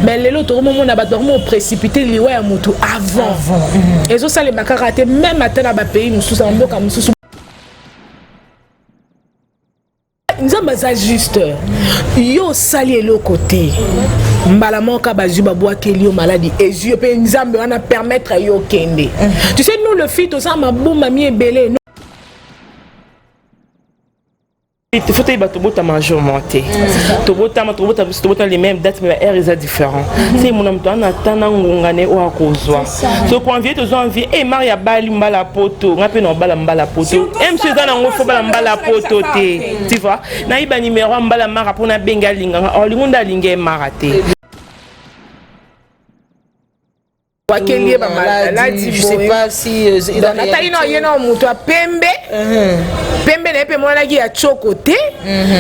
Mais lelo tokomomona bato bakomi koprécipite liwa ya motu avant. Ezosalema kaka te, même ata na bapays mosusu, na mboka mosusu. Nzambe aza juste. Yo osali eloko te, mbala moko bazwi, babwakeli yo maladi, ezwi yo mpe. Nzambe wana permettre yo okende. Tu sais, nous les filles, toza mabombami ebele. Faut toyeba, tobotama jour moko te. Tobotama, tobota biso, tobotama les mêmes dates, mais baheure eza différent. Se mona moto wana ata na ngonga ne oyo akozwa. So koenvie, tozwa envie e mari abali mbala poto, nga mpe na obala mbala poto. Mso eza nango, fo bala mbala poto te, tu vois. Nayeba numéro ya mbala mara mpo nabengi, alinganga olingo nde alingi ye mara te. Wakeli ye bamaladi. Je sais pas si natali na ye na moto ya pembe, pembe na ye mpe monanaki ya tioko te.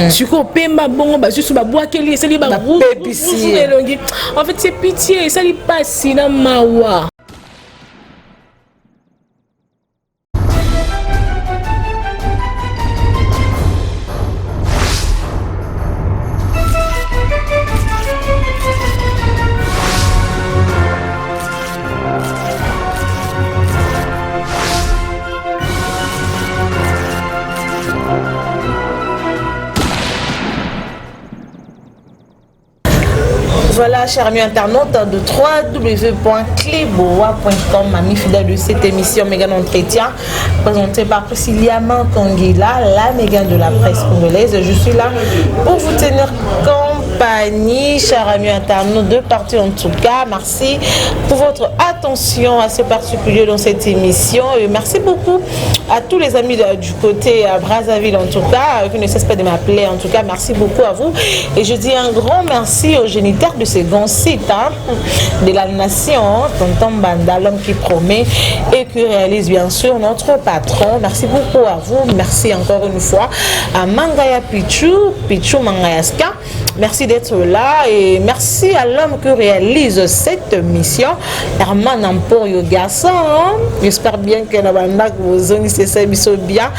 Sikoyo pembe bongo, bazwi so babwakeli, esali Bapepisi. Na elongi. En fait, c'est pitié, esali mpasi na mawa. Voilà, chers amis internautes de www.cleboa.com, amis fidèles de cette émission Méga Entretien, présentée par Priscilla Mankangila, la méga de la presse congolaise. Je suis là pour vous tenir compagnie, chers amis internautes de partout en tout cas. Merci pour votre attention assez particulière dans cette émission. Et merci beaucoup à tous les amis du côté à Brazzaville en tout cas, qui ne cessent pas de m'appeler. En tout cas, merci beaucoup à vous. Et je dis un grand merci au géniteur de ce grand site, hein, de la nation, Tonton Banda, l'homme qui promet et qui réalise, bien sûr, notre patron. Merci beaucoup à vous. Merci encore une fois à Mangaya Pichu, Pichu Mangayaska. Merci d'être là et merci à l'homme qui réalise cette mission, Herman Emporio Garçon. J'espère bien que la bande vous c'est ça bien.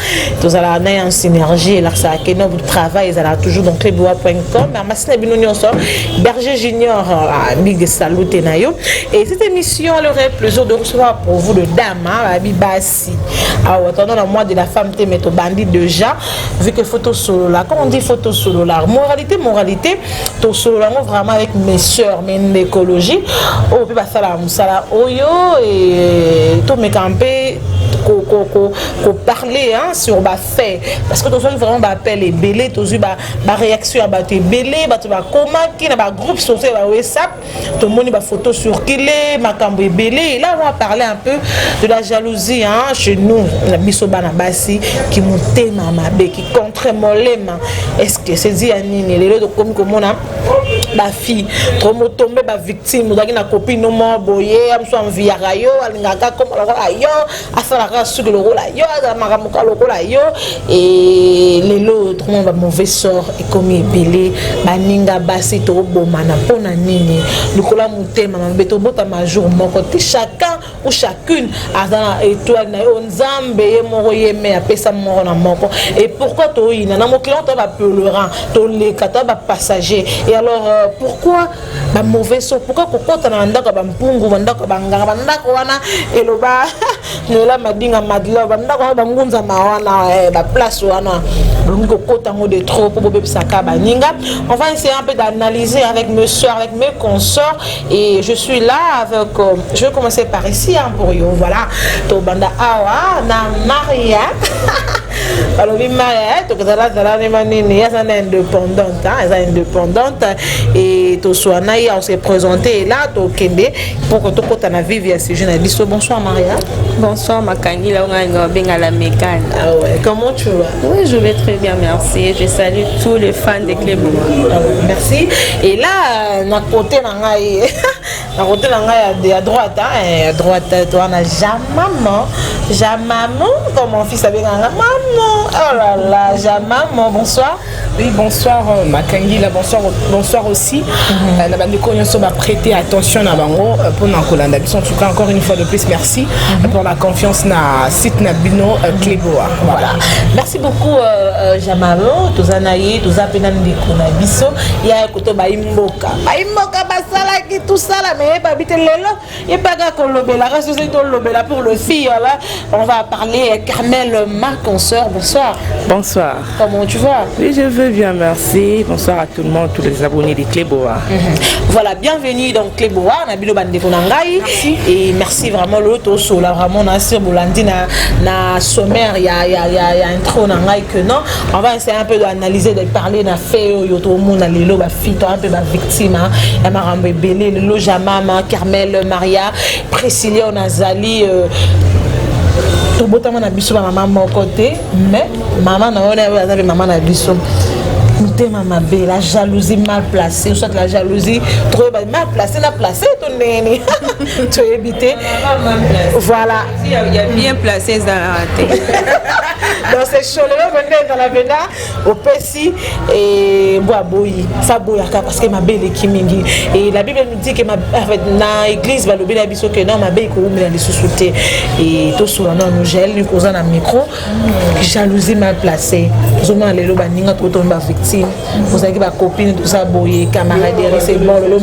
Tous à la en synergie et là ça que notre travail ils toujours donc cleboa.com. Merci na bino nyonso. Berger Junior, ah, big salut na yo. Et cette émission, elle aurait plaisir de recevoir pour vous le dame, hein, Basi. Alors, attendons le mois de la femme, te mettre bandit déjà, vu que photo solo là, quand on dit photo solo là, moralité, moralité, to solo là, vraiment avec mes soeurs, mes écologie, oh, puis basala musala oyo, et to me camper, ko parler, hein, sur ba fait parce que tozwaki vraiment baappel ebele, tozwi baréaction ya bato ebele, bato bakomaki na bagroupe surtout ya bawhatsapp. Tomoni bafoto circulé, makambo ebele. Et là, on va parler un peu de la jalousie, hein, chez nous, na biso bana basi, ki motema mabe, ki contre molema. Est ce que c'est dit ya nini? Lelo tokomi komona bafille tomotombe bavictime. Ozalaki na copine moko boye, ya mosu anviyaka yo, alingaka koma lokola yo, asalaka suki lokola yo, azala makambo kaka lokola yo. E lelo tokomona bamauvais sort ekomi ebele. Baninga basi tobomana mpona nini? Likolo ya motema mabe. Tobotama jour moko te. Chacun ou chacune aza na étoile na ye oyo Nzambe ye moko ye me apesa moko na moko. Et pourquoi toyina na mokili wana? Toya bapèlerin, toleka, toya bapassager. Et alors pourquoi bamauvais sort? Pourquoi kokɔta na bandako ya bampungu, bandako ya banganga, bandako wana eloba Noela Madinga Madila, bandako wana bangunzama wana, baplace wana bolongi kokɔta yango de trop mpo bobebisaka baninga? On va essayer un peu d'analyser avec mes soeurs, avec mes consorts. Et je suis là avec je vais commencer par ici, hein, pour yo. Voilà, tobanda awa na Maria. Balobi Maria tokozala zala nema nini, aza na indépendante, hein, eza indépendante et toswana ye, on s'est présenté là, tokende pour que tokota na vif ya sujet na biso. Bonsoir Maria. Bonsoir Makangila, on la Mégane. Ah ouais, comment tu vas? Oui, je vais très bien, merci. Je salue tous les fans de Cléboa. Ah ouais, merci. Et là, na côté na ngai, na côté na ngai ya droite, hein, à droite, toi na Jamaman, Jamaman, comme mon fils abenganga maman. Oh là là, Jamaman, bonsoir. Oui, bonsoir Makangila, bonsoir, bonsoir aussi. Na bandeko nyonso ba prêter attention na bango pour na kolanda biso. En tout cas, encore une fois de plus, merci pour la confiance na site na bino Cléboa. Voilà. Merci beaucoup Jamalo, toza na ye, toza pe na ndeko na biso. Ya koto baimboka. Baimboka basalaki tout ça là, mais babi te lelo yebaka kolobela soki tolobela pour le fille. Voilà, on va parler. Carmel, ma consoeur, bonsoir. Bonsoir. Comment tu vas? Oui, je vais bien, merci. Bonsoir à tout le monde, tous les abonnés de Cléboa. Voilà, bienvenue dans Cléboa, na bino bandeko na ngai. Et merci vraiment. L'autre sola vraiment na sir bolandi na sommaire ya intro na ngai que non, on va essayer un peu d'analyser, de parler na fait oyo to mona lelo, ba fille to un peu ba victime, hein. Ya makambo ebele lelo. Jamama, Carmel, Maria, Priscilla, Nazali, tobotama na biso bamama moko te, mais mama na oyo aza mpe mama na biso. Motema mabe, la jalousie mal placée, soit la jalousie trop mal placée na placée to ndenge toyebi te. Voilà. Il y a bien placé ezalaka te. Donc c'est chaud lelo mpenza, ezala mpenza opesi bo aboyi fa boyaka parce que mabe eleki mingi. Et la Bible nous dit que en fait, na église balobi na biso ke non, mabe ekowumela lisusu te. E tosola nano gel oza na micro. Jalousie mal placée, tozomona lelo baninga tokotomi bavictime. Ozalaki bacopine, toza boye, camaraderie, c'est bon. Lelo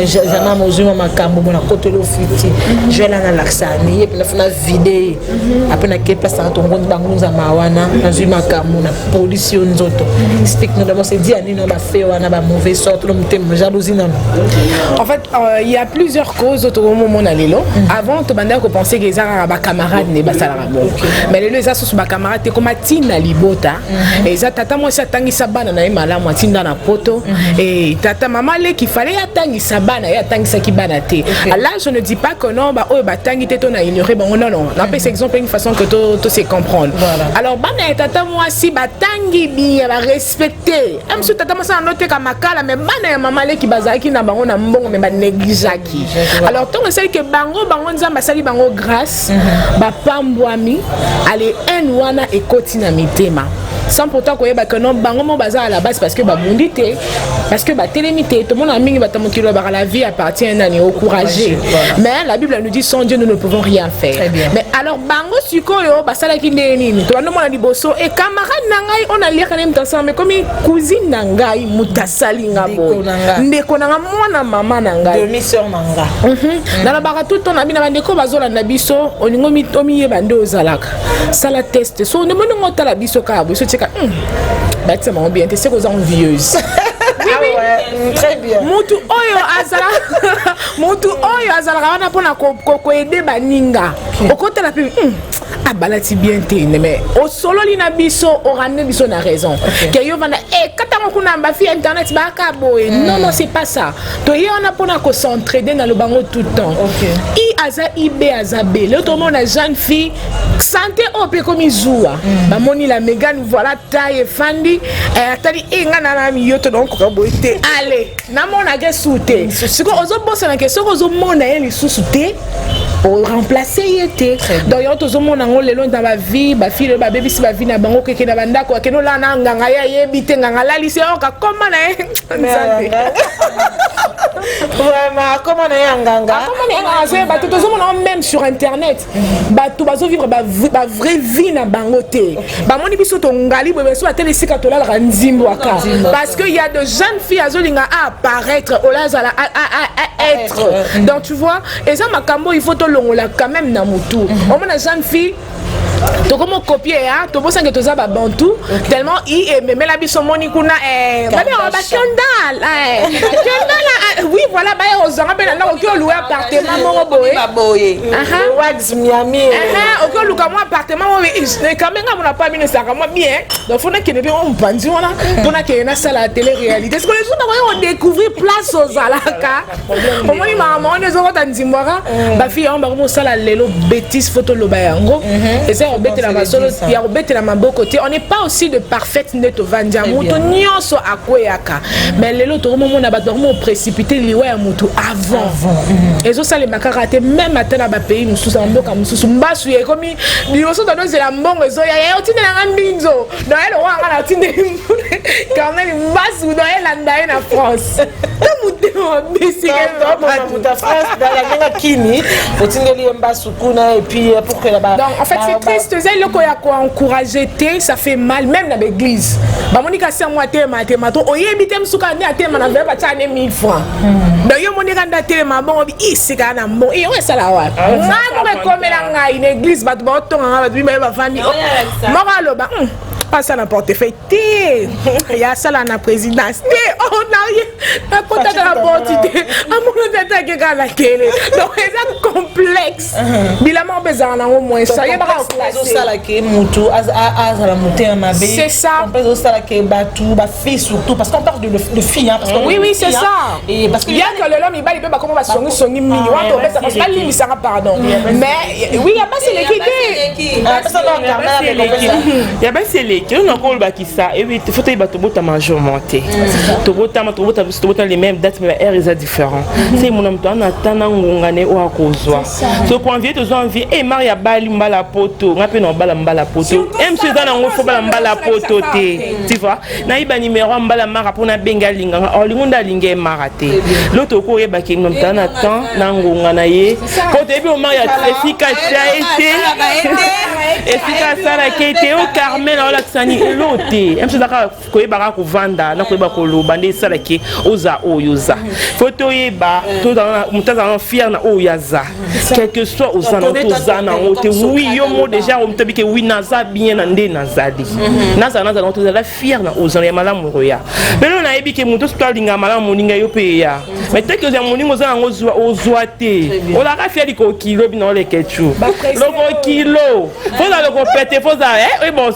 jamais mozwi mwa makambo mona koteli ofiti joel analakisa ni ye mpena fona vide ye apres nake place nanga tongondi bangunzama wana, nazwi makambo na polisi yo nzoto. Explique nous d'abord, c'est dit ya nini bafe wana, bamauvais sort to motema jalousie nano? En fait, il y a plusieurs causes tokomomona lelo. Avant, tobandaki kopenser ke eza kaka bacamarade nde basalaka bongo, mais lelo eza susu bacamarade te, koma ntina libota. Eza tata mwasi atangisa bana na ye malamu, atinda na poto, e tata mama leki fale atangisa bana ye, atangisaki bana te. Là, je ne dis pas que non, baoyo batangi te to na ignorer bango, non, non. Napesa exemple, une façon que to se comprendre. Voilà. Alors bana ya tata mwasi batangi bien, barespecte mosusu. Tata mwasi anoteka makala, mais bana ya mama leki bazalaki na bango na mbongo, mais banégligeaki. Alors ntongo esali ke bango Nzambe asali bango grâce, bapambwami, ale haine wana ekoti na mitema sans pourtant koyeba que non, bango mo baza à la base parce que babundi te, parce que batelemi te. Tomona mingi bato mokili balobaka: la vie appartient nani? Au courageux. Mais la Bible nous dit: sans Dieu, nous ne pouvons rien faire. Mais alors bango sikoyo basalaki ndenge nini? Tobandomona liboso e camarade na ngai oyo naliaka na ye moto asala, mais komi cousine na ngai, moto asali nga boye, ndeko na nga, mwana mama na ngai. Demi-sœur na nga. Nalobaka tout temps na bino, bandeko bazolanda biso, olingi omiyeba nde ozalaka, sala test. So ndemo ndenge otala biso kaka boye, so tieka batisa bango bien te, seke oza envieuse. Oui, oui. Ouais, très bien. Mutu oyo azala, mutu oyo azalaka wana mpona koaider baninga, okotala mpe abalati bien te, mais osololi na biso, oramener biso na raison ke yo vanda e katango kuna bafi internet baka boye. Non, non, c'est pas ça. Toye wana mpona kocentrede na lobango tout le temps. I aza i, b aza b. Lelo tomona jeune fille santé oyo mpe ekomi zuwa. Bamoni la Megane, voilà, taille efandi, atali e nga na na yo to donc boye te, ale namonaka esu te. Sikoyo ozobosana ke soki ozomona ye lisusu te, oremplace ye te. Donc yango tozomona yango lelo na bavie, bafille lelo babebisi bavie na bango, keke na bandako, akende olala na nganga, ye ayebi te, nganga alalisi oyoka koma na ye Nzambe. Vraiment, akoma na ye ya nganga. Akoma na ye nganga, azoyeba te. Tozomona yango même sur internet, bato bazovivre bavrai vie na bango te. Bamoni biso tongali boye, biso batele esika tolalaka nzimbwaka, parce que y a de jeunes filles azolinga apparaître, ola azala être. Donc tu vois, eza makambo il faut tolongola quand même na motu. Omona jeune fille, tokomi copier ya tobosange, toza babantu tellement i ememela biso. Moni kuna babengaka bakendal, kendala, oui, voilà, baya kozwanga mpe na ndako, oki oluwe appartement moko boye. Wax Miami. Oki oluka mwa appartement moko quand même, nga mona pa bino esalaka mwa bien. Donc faut nakende mpe mwa mopanzi wana mpo nakende nasala télé réalité. Sikoyo lesu nakoki kodécouvrir place ozalaka, omoni makambo wana ezokota nzimbwaka. Bafille yango bakomi kosala lelo bêtise, faut toloba yango, eza ya kobetela masolo, ya kobetela maboko te. On n'est pas aussi de parfaite nde tovandi ya moto nyonso akweyaka, mais lelo tokomomona bato bakomi koprécipiter. koprofite liwa ya motu avant. Ezosalema kaka te, même ata na bapays mosusu, na mboka mosusu. Mbasu ya ekomi liboso, tozozela mbongo ezoya ya otindelanga mbinzo doye lokola nga natindeli Carmel mbasu, doye elanda ye na France to motema mabesi. Moto ya France ndenge kini otindeli ye mbasu kuna et puis pour que ba Donc en fait, c'est triste, eza eloko ya koencourager te, ça fait mal. Même na baeglise, bamoni kasi yango atelema, atelema to oyebi te mosuka nde atelema na veye batia ne 1000 francs. Donc yo omoni ka nde atelema bongo isika na mbongo yango esala wapi? Ngai moko ekomela ngai na église, bato baotonga ngai, bato mibale bavandi, moko aloba asala na portefeuille te, ya asala na présidence te, nakotaka na porte te, amona tata akeka na tele. Donc eza complexe, bilamba mpe ezala nango moins ça yebaka. Ozosalaka mutu azala motema mabe. C'est ça. Ozosalaka bato, bafille surtout, parce qu'on parle de filles, hein, parce que oui, c'est ça. Et parce que bien que lelo mibali mpe bakoma basongisongi mingi wana, topesa parce balimbisaka pardon, mais oui, ya basi eleki te. Ya basi eleki oyo nako olobakisa, faut toyeba tobotama jour moko te. Tobotama, tobota biso, tobota les mêmes dates, mais baheure eza différent. Se mona moto ana ata na ngonga na ye oyo akozwa. So koenvie, tozwa envie e mari abali mbala poto, nga mpe na obala mbala poto mso eza nango, fo bala mbala poto te, tu vois. Nayeba numéro ya mbala mara mpo nabenga alinganga, olingo nde alingi ye mara te. Lo tokoki oyebaki moto ana temps na ngonga na ye, mpo toyebi omari esika atia ye te, esika asalaki ete o Carmel aolakisa nini elo te. Mso ezaka koyebaka kovanda na koyeba koloba nde esalaki oza oyo oza. Fo toyeba moto azala fier na oyo aza, quel que soit oza nango to oza nango te. Oui, yo mo déjà otobi ke oui, naza bien na nde nazali, nazala nango, tozala fier na ozala ya malamu koya. Lelo nayebi ke moto soki alingaka malamu moninga yo mpe eya, mais teke ozala moninga oza nango ozwa te, ozalaka fier likokilo bino oleke tu loko kilo, fozala loko pete, fozala oyeba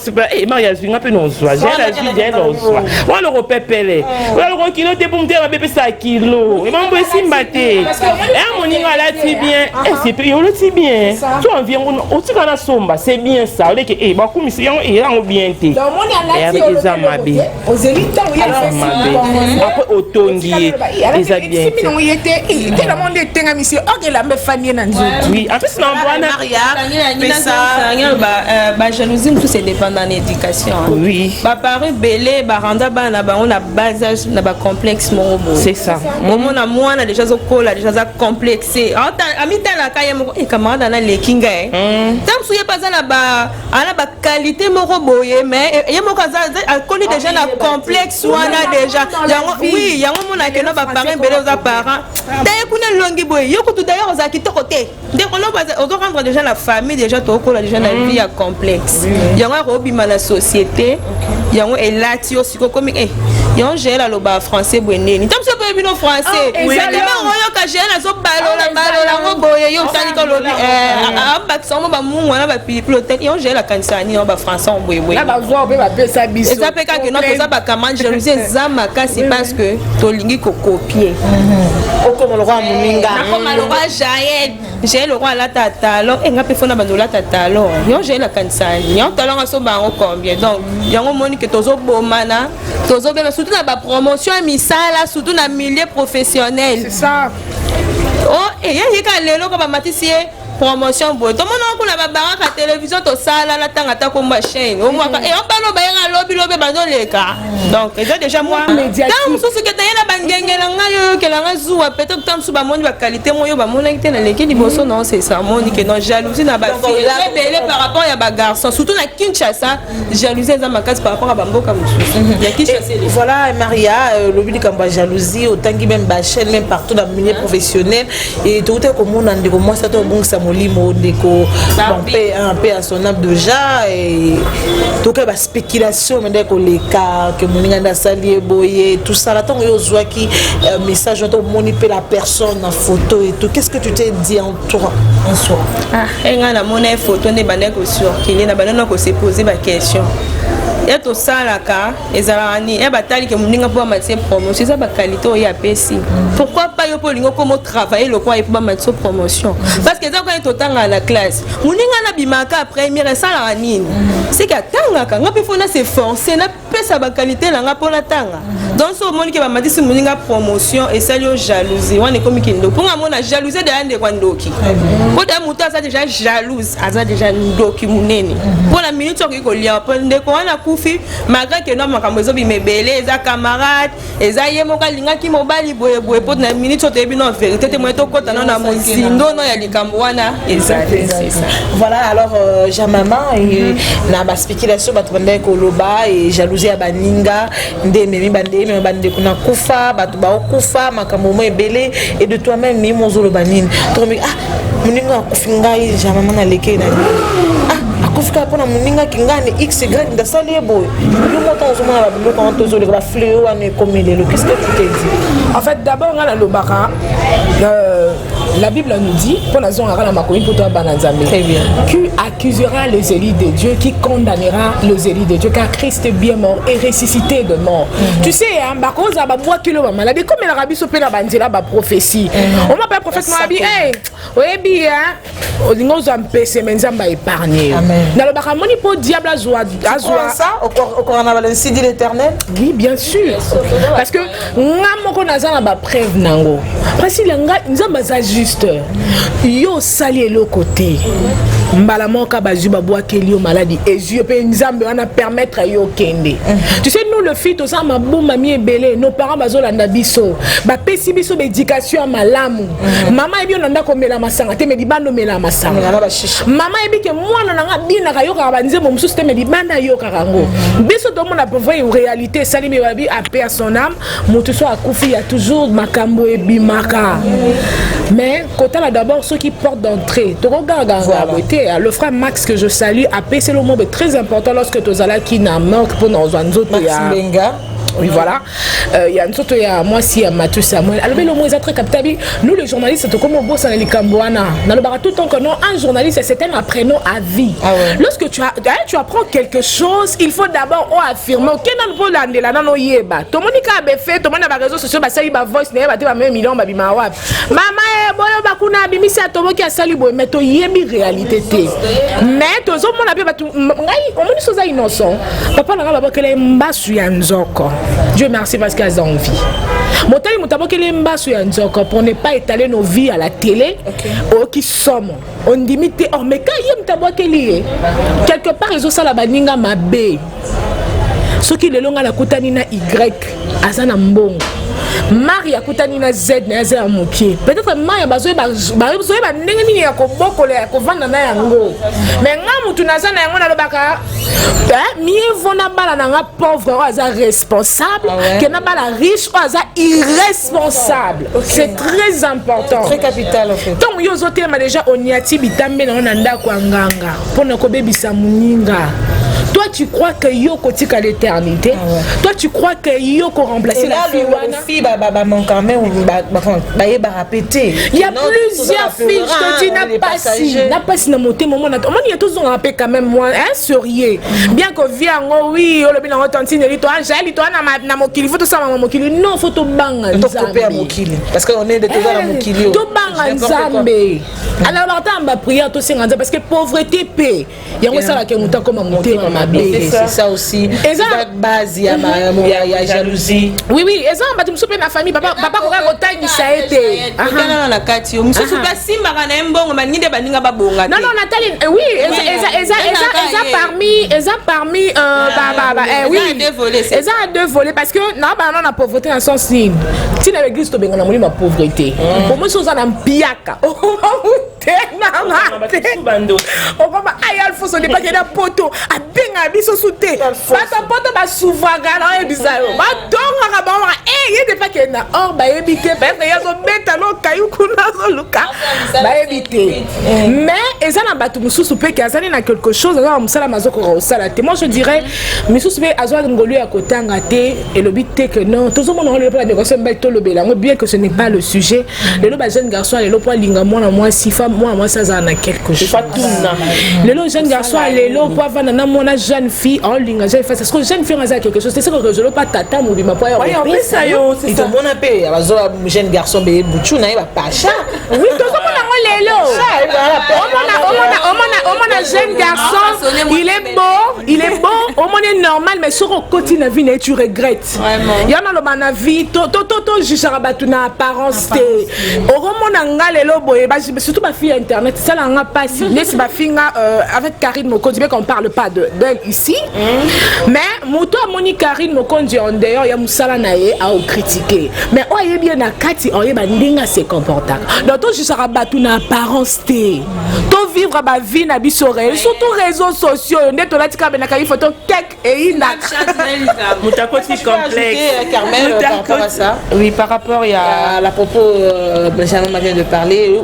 mari azwi nga mpe nozwa, jael azwi, jael ozwa wana loko pepele, oza loko kilo te, mpo moto ya mabe epesa kilo ebambo esimba te. Ya moninga alati bien, c'est olati bien to envie yango otika na somba, c'est bien ça. Oleke bakumisi yango yango bien te, eza mabe, eza mabe. Après otongi ye, eza bien te. Tellement nde etengamisi okelamba efandi ye na nzoto. Oui, en plus na wana Bajalousie mosusu edépendre na éducation. Baparent ebele baranda bana na bango na bas âge na bacomplexe moko boye. C'est ça. Omona mwana déjà azokola, déjà aza complexe, amitalaka ye moko, camarade ana aleki ngai. Ta mosusu ye mpe aza na ana baqualité moko boye, mais ye moko akoli déjà na complexe wana déjà. Yango, oui, yango omonake no baparent ebele, oza parent ta ye kuna elongi boye, yo kutu d'ailleurs ozala kitoko te. Ndeko no ozorendre déjà na famille, déjà tokokola déjà na vie ya complexe. Yango akobima na société, yango elati yo sikoyo komi yango Jael aloba français boye neni, ta mosu mpe bino français oyoka Jael azobalola balola yango boye, yo otalika olobi abakisa ngo bamungu wana bapilipili, otali yango Jael akanisaka nini yango bafrançais ngo boye boye. Eza mpe kaka no toza bacamarade, jalousie eza makasi parce que tolingi kocopier. Okoma lokwa moninga. Nakoma lokwa Jael, Jael lokwa alata talon, nga mpe fona bando olata talon. Yango Jael akanisaka nini yango talon asomba yango combien? Donc yango omoni ke tozobomana, tozobema surtout na bapromotion ya misala, surtout na milieu professionnel. C'est ça. O eyeyika lelo ko bamatisi ye promotion boye, tomonaka kuna babaraka télévision, tosala na ntanga ata komba chaîne omwaka e obano bayanga lobi lobi bazoleka. Donc eza déjà mwa ntango mosusu kete ye na bangenge na ngai oyokela ngai zuwa, peut-être ntango mosusu bamoni baqualité mo oyo bamonaki te, naleki liboso. Non, c'est ça, moni ke non, jalousie na bafille ebele par rapport ya bagarçon, surtout na Kinshasa, jalousie eza makasi par rapport ya bamboka mosusu ya Kinshasa. Voilà, Maria, lobi likambo ya jalousie, otangi même bachaîne, même partout dans le milieu professionnel, et touta komona ndeko mwasi ata obongisa molimo ndeko mpe un peu à son âme déjà, et toka baspéculation mende koleka ke moninga nde asali ye boye, tout ça. Ntango yo ozwaki message wana, omoni mpe la personne na photo et tout, qu'est-ce que tu t'es dit en toi, en soi? Ah, ngai namona ye photo nde bandaki kocirculer na bandaki na kose poser baquestion. Ya tosalaka ezalaka nini? Ya batali ke moninga mpo bamatisi promotion, eza baqualité oyo apesi. Pourquoi pas yo mpo olingi okoma otravaille lokwa ye mpo bamatisi promotion? Parce que eza kani totangaka na classe, moninga nabimaka première, esalaka nini? Seke atangaka, nga mpe faut na s'efforcer, napesa baqualité na nga mpo natanga. Donc so omoni ke bamatisi moninga promotion, esali yo jalousie, wana ekomi kindoki. Mpo nga mona jalousie deya ndeko ya ndoki, mpo deya moto aza déjà jalouse, aza déjà ndoki monene. Mpo na minute okoki kolia mpo ndeko wana akufi, malgré ke no makambo ezobima ebele, eza camarade, eza ye moko alingaki mobali boyeboye. Mpo na minute oyo toyebi no vérité te, moye tokɔta no na mozindo no ya likambo wana ezali. Voilà, alors Jamama, na baspéculation bato bandaki koloba e jalousie ya baninga nde ememi bande, ememi bandeko na kufa, bato baokufa, makambo mo ebele. Et de toi-même, mi mozoloba nini? Tokomi ah, moninga akufi, ngai Jamama naleki na ah, akufi kaka mpona moninga kingani x y ndasali ye boye. Yo mo ntango ozomona babiloko wana, tozoleka bafléau wana ekomi lelo, qu'est-ce que tu te dis? En fait, d'abord nga nalobaka, la Bible nous dit, mpo nazongaka na makomi mpo toya bana Nzambe. Très bien. Qui accusera les élus de Dieu? Qui condamnera les élus de Dieu? Car Christ est bien mort et ressuscité de mort. Tu sais, hein, bakozala babwakeli oyo bamaladi, ekomelaka biso mpe na banzela baprophétie. Oma mpe prophète moabi, hey, oyebi, hein, olingi ozwa mpese, me Nzambe aépargne yo. Amen. Nalobaka moni mpo diable azwa azwa Ça okora na balensi dit l'Éternel. Oui, bien sûr, parce que nga moko naza na bapreuve nango. Priscilla, nga Nzambe aza juste. Yo osali eloko te, mbala moko bazwi babwakeli yo maladi, ezwi yo mpe Nzambe wana permettre yo okende. Tu sais, nous le fille, toza mabombami ebele. Nos parents bazolanda biso, bapesi biso baéducation ya malamu. Mama yebi yo na ndako omela masanga te, me libanda omela masanga. Omela na bashisha. Mama yebi ke mwana na nga binaka, ayokaka banzembo mosusu te, me libanda ayokaka yango. Biso tomona vraie réalité esalimi, babi paix à son âme. Motu so akufi, ya toujours makambo ebimaka, mais kotala d'abord soki porte d'entrée tokogaganga boye te. Le frère Max, que je salue, apesi lo mot très important lorsque tozalaki na morgue mpona kozwa nzoto ya Max Mbenga. Oui, voilà, ya nzoto ya mwasi ya Mathieu Samuel. Alobi lomo eza très capital. Bi nous les journalistes, tokoma obosana likambo wana. Nalobaka tout le temps que non, un journaliste, c'est un apprenant à vie. Ah ouais. Lorsque tu, as, hein, tu apprends quelque chose, il faut d'abord oaffirmer, okenda mpo olandela nano, oyeba. Tomoni kaka befe, tomoni na baréseaux sociaux basali bavoice na ye, bate bameme million, babima wapi, mama e boyoba kuna abimisi, atoboki, asali boye, mais toyebi réalité te. Mais tozomona mpe bato ngai omoni so oza innocent. Papa na ngai babokela ye mbasu ya nzoko. Dieu merci parce qu'aza en vie. Motali moto abokeli ye mbasu ya nzoko pour ne pas étaler nos vies à la télé. Oyoki somo, ondimi te. Or mais ka ye moto abwakeli ye quelque part, ezosala baninga mabe. Soki lelo ngai nakutani na Y, aza na mbongo, Mari akutani na Z na ye aza ya mokie, peut-être maya bazoyeba ndenge nini ya kobokola, ya kovanda na yango. Mais nga mutu naza na yango, nalobaka mieux vaut na bala na nga pauvre oyo aza responsable ke na bala riche oyo aza irresponsable. C'est très important. Très capital, en fait. Ntongo yo ozotelema déjà, oniati bitambe na yo na ndako ya nganga mpona kobebisa moninga, toi tu crois que yo kotika l'éternité? Toi tu crois que yo koremplacer la fille wana? Fille bamanque même bayebaka pe te. Il y a plusieurs filles, je te dis, na pasi, na pasi na motema. Omona, omoni ye, tozongaka mpe quand même moi, hein, sérieux, bien que vie yango, oui, olobi nango tantine Eli to Angeli to na mokili, faut tosala mokili. Non, faut tobanga Nzambe mokili, parce que on est de toza na mokili. Tobanga Nzambe. Alors ata baprière, tosenga Nzambe, parce que pauvreté mpe yango esalaka moto akoma motema mabe. C'est ça aussi, eza base ya jalousie. Oui, eza na bato mosusu mpe na famille, papa koka kotangisa ye te. Otanana na kati yo mosusu mpe asimbaka na ye mbongo, baningi nde baninga babonga. Non, natali, oui, eza parmi, oui, eza à deux volets, parce que na bana na pauvreté na sens nini? Ntina l'église tobenga na molimo ya pauvreté. Omoi so oza na mpiaka te, okoma aya Alfonso depaki na poto, abengaka biso su te. Bato poto basouvraka na oyebisa yo, batongaka bango e ye depaki. Akenda or bayebi te, peut-être ye azobeta no kayu kuna, azoluka, bayebi te. Mais eza na bato mosusu mpe ke azali na quelque chose, aza na mosala, mazokoka kosala te. Moi je dirais, misusu mpe azwa ngolu ya kotanga te, elobi te que non. Tozomona ngo lelo mpo bandeko mibali tolobela yango, bien que ce n'est pas le sujet. Lelo bajeune garçon ya lelo, mpo alinga mwana mwasi, fa mwana mwasi azala na quelque chose. Lelo jeune garçon ya lelo, mpo avanda na mwana jeune fille, aolinga jeune fille parce que jeune fille aza quelque chose te. Seke kozolo mpa tata mobima mpo aya opesa yo. Tomona mpe bazoba jeune garçon beye butu na ye bapasha. Oui, tozomona ngo lelo. Omona jeune garçon, il est beau, il est beau, omoni normal, mais soki okoti na vie na ye, tu regrettes. Ya naloba na vie, tojugeaka bato na apparence te. Okomona nga lelo boye, surtout bafille ya internet, esalaka nga mpasi nesi bafinga avec Karine Mokonzi, bien qu'on parle pas d'elle ici, mais moto amoni Karine Mokonzi en dehors ya mosala na ye, aocritique, mais oyo ayebi ye na kati oyeba ndenge ase comportaka. Donc tojugeaka bato na apparence te, tovivre bavie na biso réel, surtout réseaux sociaux oyo nde tolati kaka benaka photo kek eyindaka. Moto akoti complexe. Carmel, par rapport à ça. Oui, par rapport ya à propos, Benjamin vient de parler,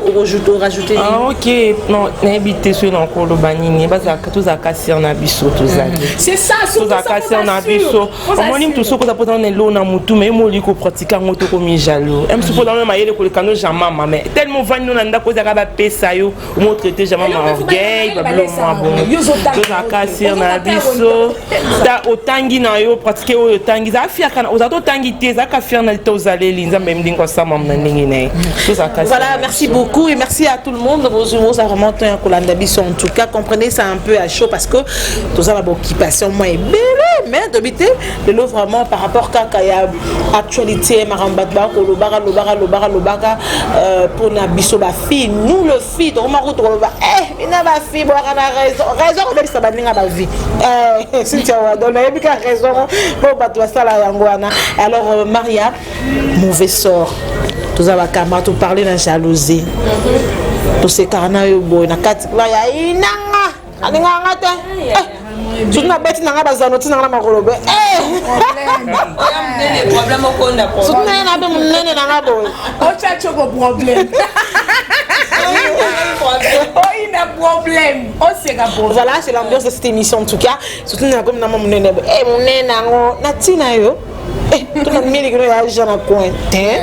rajouter. Ah, ok, non, nayebi te soki na koloba nini. Bazalaka, tozalaka sûr na biso, tozali. C'est ça. Tozalaka sûr na biso. Omoni mutu, soki oza mpona na elo na mutu, mais yo moli kopratique yango, tokomi jaloux. Mosusu mpona mayele koleka no jamama, mais tellement ovandi no na ndako, ozalaka bapesa yo, omotraite jamama orgueil, babilo mwa bongo. Tozalaka sûr na biso. Otangi na yo, pratique oyo otangi, ezala fier. Kana ozala to otangi te, ezalaka fier na te. Ozaleli Nzambe ndenge osama na ndenge na ye. Tozalaka. Voilà, merci beaucoup et merci à tout le monde. Vous vraiment temps kolanda biso. En tout cas, comprenez ça un peu à chaud parce que toza na baoccupation mwa ebele, mais tobi te lelo vraiment par rapport kaka ya actualité, makambo bato bakolobaka, lobaka, lobaka, lobaka mpona biso bafille. Nous le fille, tokoma kutu koloba bina bafille boyaka na raison, raison kobebisa baninga bavie. Cynthia Wadol, nayebi ka raison po bato basala yango wana. Alors Maria, mauvais sort, toza bakama, toparle na jalousie, tosekaka na yo boye na kati ya inanga alingaka te, surtout nabeti nanga bazano ntinanga na makolo be, surtout ndenge na mpe monene nanga boye. Otya tioko problème, oyina problème, oseka problème. Voilà, c'est l'ambiance de cette émission en tout cas. Surtout na komi na mwa monene boye, monene yango na ntina yo tona miliki no ya jean na coin te.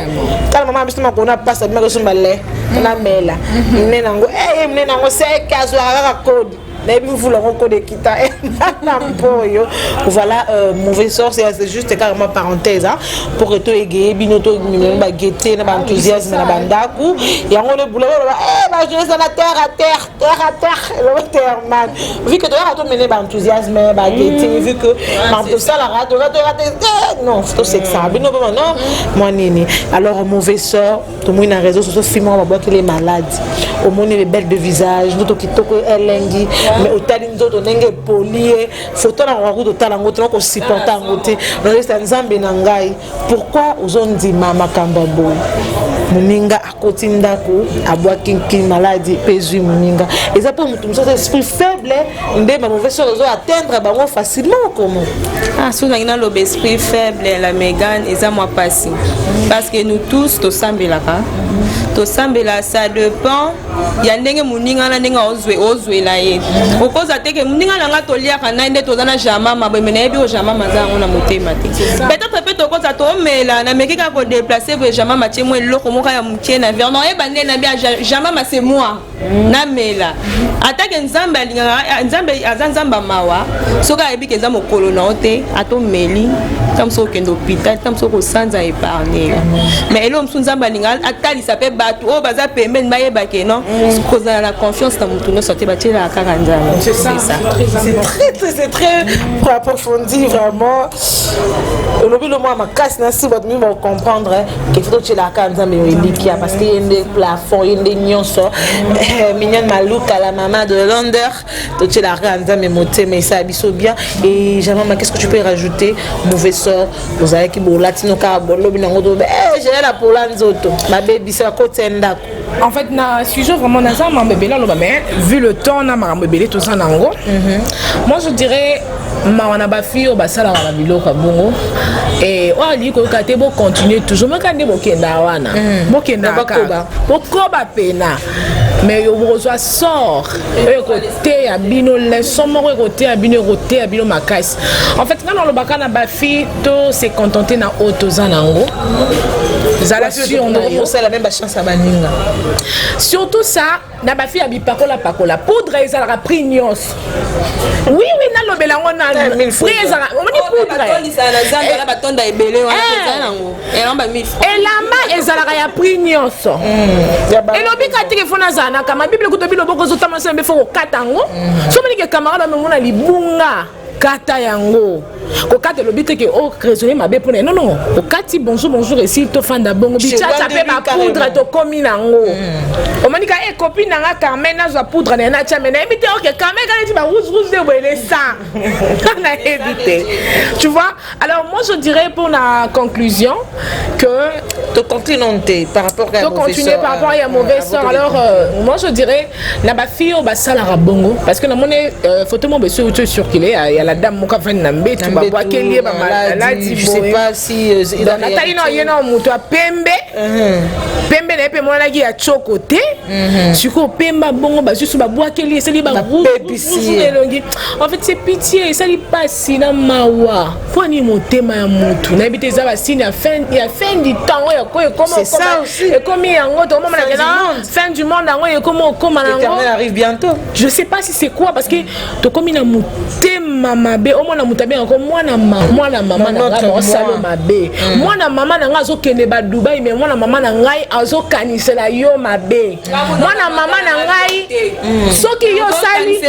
Tala mama biso makolo na pasi abimaki osomba le tona mela monene yango, monene yango seke azwaka kaka code, nayebi mvula yango code ekita na mpo oyo. Voilà, mauvais sort, c'est juste carrément parenthèse, hein, pour que toégeye bino, to bagete na baenthousiasme na bandako yango le boulot. Oloba bajeunesse na terre à terre, terre à terre, eloba terre man, vu que toyaka tomene baenthousiasme, bagete, vu que makambo tosalaka toyaka te, non, tosekisaka bino mpe non mwa nini. Alors mauvais sort, tomoni na réseau sociaux film moko babwakeli malade. Omoni le belle de visage, nzoto kitoko, elengi, mais otali nzoto ndenge epoli ye, foto na koka kuta otala yango te, na kosupporte yango te. Nazoyesa Nzambe na ngai, pourquoi ozondima makambo ya boye? Moninga akoti ndako, abwaki maladi mpe ezwi moninga. Eza mpo moto mosusu esprit faible nde bamauvais sort ezo atteindre bango facilement. Comment? Ah, soki nangi naloba esprit faible, la Mégane, eza mwa mpasi parce que nous tous tosambelaka, tosambela. Ça dépend ya ndenge moninga na ndenge ozwela ye. Okozwa te ke moninga na nga toliaka nai nde toza na jamama boye, me nayebi oyo jamama aza yango na motema te. Peut-être mpe tokozwa tomela, nameki kaka kodéplacer boye, jamama tie mwa eloko moko ya mokie na verre, naoyeba nde nabi jamama, c'est moi namela. Atake Nzambe alingaka, Nzambe aza Nzambe ya mawa. Soki ayebi ke eza mokolo na yo te, atomeli ta mosu okende hôpital, ta mosu okosanza épargne yo. Mais eloko mosusu Nzambe alinga atalisa mpe bato oyo baza pembeni bayeba ke non, kozala na confiance na motu nyonso te, batielaka kaka Nzambe. C'est ça. C'est très, très approfondi vraiment. Olobi lo mwa makasi na si bato mingi bacomprendre ke faut totielaka Nzambe elikia parce que ye nde plafond, ye nde nyonso. Mignonne Maluka, la maman de Londres, totielaka Nzambe motema, esala biso bien. Et Jamama, qu'est-ce que tu peux rajouter? Mauvais sort, ozalaki bolati no kaka bolobi nango to général apola nzoto, babebisa, bakoti ya ndako. En fait, na sujet vraiment naza makambo ebele aloba, mais vu le temps na makambo ebele toza nango, moi je dirais Mawa na bafille oyo basalaka babiloko ya bongo. Oyo alingi koyoka te, bocontinue toujours maka nde bokendaka wana, bokendaka kaka, bokoba pena, mais bokozwa sort oyo ekoteya bino leçon moko, ekoteya bino, ekoteya bino makasi. En fait, nga nalobaka na bafille, to se contenter na oyo toza nango, zala sûr na yo. Osala même bachance ya baninga. Surtout ça, na bafille ya bipakola pakola, poudre ezalaka prix nyonso. Oui, nalobela yango na prix ezalaka, omoni poudre. Na batonda ebele wana eza nango elamba 1000 francs. Elamba ezalaka ya prix nyonso. Elobi ka teke fo nazala na kama bible kuto biloboko ozotama mbe fo kokata yango. So omoni ke camarade amemona libunga, kata yango. Kokata elobi te ke o raisonne mabe mpona ye. Non, non, okati, bonjour, bonjour, esili, tofanda bongo. Bichacha mpe bapoudre tokomi nango. Omoni ka e copine nanga Carmen, nazwa poudre na ye natya, me nayebi te oke Carmen ka neti barouge rouge nde boye lesa, nayebi te, tu vois. Alors moi, je dirais pour la conclusion que to continue te par rapport à to continuer par rapport à mauvais sort. Alors moi, je dirais na bafille oyo basalaka bongo, parce que namoni photo mo beso euti circuler ya la dame moko afandi na mbetu, babwakeli ye bamaladi. Je sais pas si Natali na ye na moto ya pembe pembe na ye mpe emonanaki ya tioko te. Sikoyo pemba bongo, bazwi babwakeli, esali elongi. En fait, c'est pitié, esali mpasi na mawa. Mpo nini motema ya motu? Nayebi te, eza basigne ya fin du temps oyo ekomi yango, tokomona fin du monde yango ekomi okoma nango. Arrive bientôt. Je sais pas si c'est quoi, parce que tokomi na motema mabe. Omona moto abengako mwana mwana mama na ngai, baosala mabe. Mwana mama na ngai azokende badubai, mais mwana mama na ngai azokanisela yo mabe. Mwana mama na ngai, soki yo osali,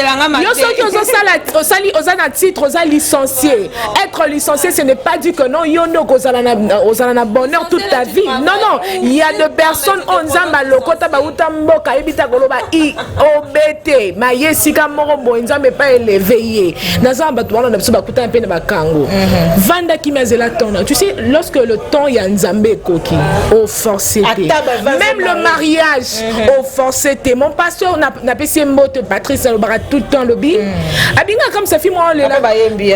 yo soki ozosala, osali, oza na titre, oza licencié. Être licencié, ce n'est pas dit que non, yo nde okozala na, ozala na bonheur toute ta vie. Non, non, il y a de personnes oyo Nzambe alokota, bauta mboka, ayebi ta koloba i obe te, ma ye esika moko boye, Nzambe epai élevé ye. Naza na bato wana na biso, bakutana mpe na bakango. Vanda kimi, azela temps na. Tu sais, lorsque le temps ya Nzambe ekoki, oforce te. Même le mariage, oforce te. Mon pasteur, napesi ye mbote, Patrice, alobaka tout le temps, lobi abingaka comme sa fille mwa olela. Bayembi.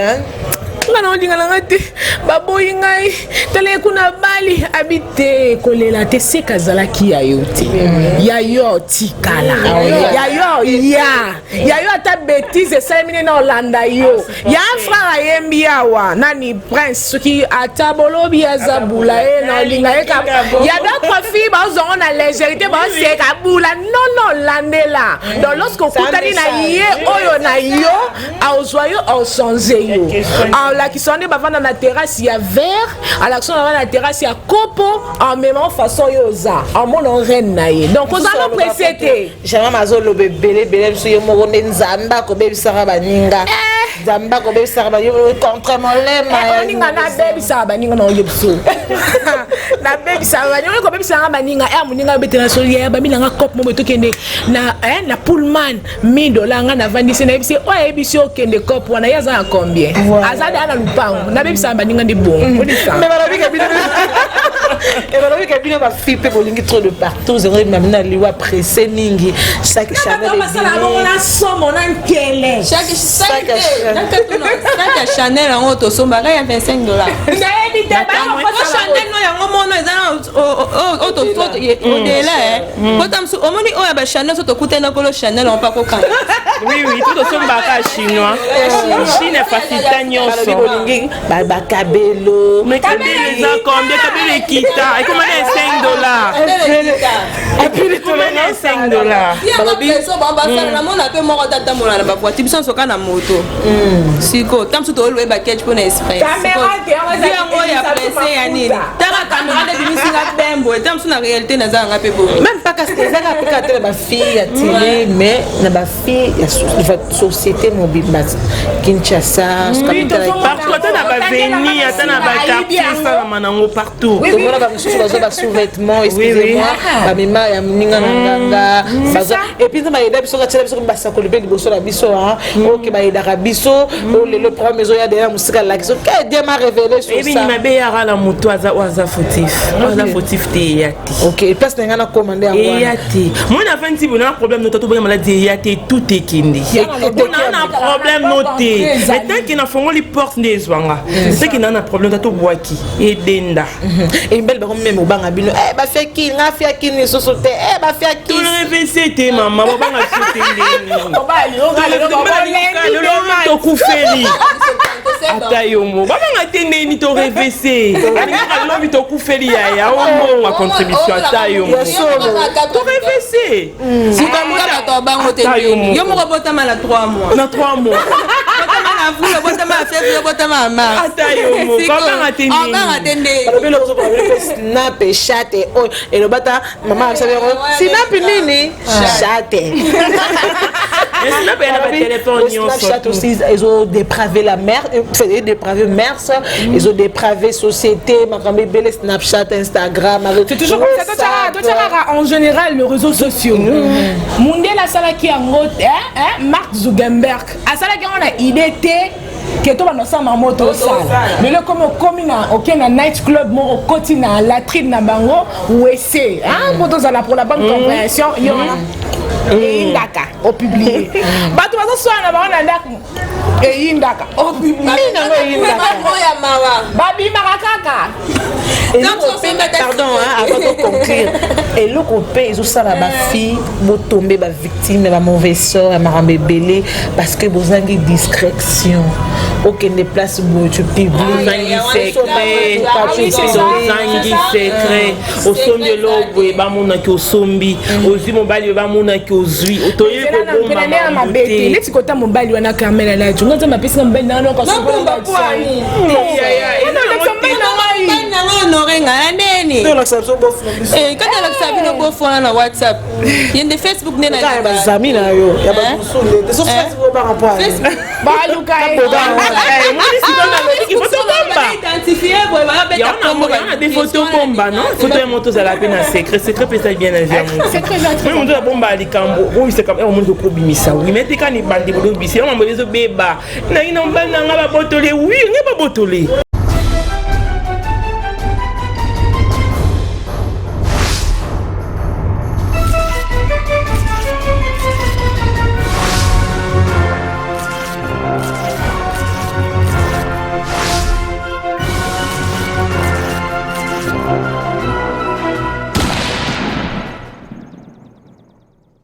Nga na olinga na nga te, baboyi ngai, tala ye kuna bali abi te. Kolela te, seka azalaki ya yo te, ya yo tikala, ya yo, ya yo. Ata bétise esalemi nde na olanda yo. Ya frère ayembi awa, nani, Prince, soki ata bolobi aza bula ye na olinga ye. Ya d'autres filles bazongo na légèreté, bazoseka bula. Non, non, landela. Donc lorsque okutani na ye oyo na yo, azwa yo, achange yo, alakisa nde bavanda na terrasse ya verre, alakisa bavanda na terrasse ya kopo, amema façon yo oza, amona reine na ye. Donc oza no pressé te. Jamais azoloba ebele ebele biso, ye moko nde Nzambe akobebisaka baninga, Nzambe akobebisaka baninga contre molema. Oninga nabebisaka baninga na oye biso, nabebisaka baninga, oyo kobebisaka baninga ya moninga obetela soli ya baminanga cope mo boye, tokende na Pullman, 1000 $. Nga navandisi, nayebisi oyo ayebisi okende cope wana, ye aza na combien? Aza deya na lupango. Nabebisaka baninga nde bongo. Mais balobika bino bafille mpe bolingi trop de partout, mami na liwa pressé mingi, sac Chanel. Na somo na nkele. Sac ya Chanel yango tosombaka ya 25 $. Nayebi te. Chanel no yango mono eza na odela pota mosu. Omoni oyo ya bachanel, so tokutani na kolo Chanel on pa kokanga. Oui, to tosombaka chinois, Chine facilita nyonso. Bolingi bakabelo. Mais kabelo eza combien? Kabelo ekita, ekoma na 5 $, ekoma na 5 $. Basala namona mpe moko te atambola na bavoiture, biso nyonso kaka na moto. Siko ta mosusu tooloyeba ketch mpo na express yango ya presse ya nini. Taka kamera nde bimisinga bembo ta mosusu, na réalité naza yanga mpe bongo. Même pas kasi ezaka mpe kaka te na bafille ya télé, mais na bafille ya société mobimba, Kinshasa. Partout, ata na baveni, ata na baquartier, esalama nango partout. Tomona bamosusu bazwa basous-vêtement, excusez-moi, bamema ya moninga na nganga. Et puis nzambe ayeda biso, katiela biso basakoli mpe liboso na biso oke bayedaka biso. Oyo lelo problème ezoya deya mosika, alakisi que Dieu m'a révélé sur ça. Mabe yaka na moto aza, oyo aza fautif, oyo aza fautif. Te, eya te. Ok, place na ngai nakoma nde yango wana. Eya te. Moi na fandi boye, na problème no tata, oboya maladi eya te, tout ekende. Mpona na problème no te, mais tant que nafongoli porte nde ezwanga, soki na problème, tata, obwaki edenda. Ebele bango meme obanga bino, bafiaki nga, fiaki lisusu te, bafiaki. Torevese te, mama, babanga biso te. Ndeni tokufeli ata yo mo babanga te? Ndeni torevese alingaka lobi tokufeli yaya ombongo contribution ata yo mo torevese. Bato bango te. Ata yo moko. Yo moko botama na 3 mois. Na 3 mois. Botama na avril, obotama na février, obotama na mars. Ata yo moko. Babanga te ndeni. Obanga te ndeni. Balobi eloko ozokola mpe snap, chat oyo eloba ta mama abisa yango, snap nini, chat. Snap eya na batelefone nyonso. Snapchat aussi ezodépraver la mère, dépraver mœurs, ezodépraver société, makambo ebele, Snapchat, Instagram. C'est toujours comme ça. Toi, tu as en général les réseaux sociaux. Mundele asalaki yango, hein, Mark Zuckerberg asalaki yango na idée te ke to banda osala moto osala lelo. Komi okomi na oke na night club moko, okoti na latrine na bango, wc, po tozala pour la bonne compréhension, yo wana eyindaka, opublie. Bato bazoswana na bango na ndako, eyindaka, opublie. Nango eyindaka. Oyo ya mawa. Babimaka kaka. Pardon, hein, avant de conclure, eloko mpe ezosala bafille botombe bavictime ya bamauvais sort ya makambo ebele, parce que bozangi discrétion. Okende place boye, tu publies. Ozangi secret, ozangi secret. Osombi eloko boye, bamonaki osombi. Ozwi mobali oyo, bamonaki ozwi. Toyebi Mpena ndenge kobomba mabe te. te. Neti kota mobali wana, Carmel alati nga, Nzambe apesinga mobali na Nabomba pwani. Ngai. Nango honore nga na ndeni. Tolakisa biso bofu na biso. Kati alakisa bino bofu wana na WhatsApp, ye nde Facebook nde. Kaka ya bazami na yo, ya bamosusu nde te. So Facebook obanga po ani? Baluka ye. Omoni sikoyo, nalobiki fo tobomba. Identifie boye, babeta kombo. Yango na fo tobomba, non, foto ya moto ozala mpe na secret. Secret mpe ezali bien na vie ya moto. Secret eza très Moi, moto abomba likambo, obisaka omoni okobimisa wi, mais tekani bande bolobisa yango, mambo ezobeba. Nangi na mobali na nga babotole wi, nge babotole.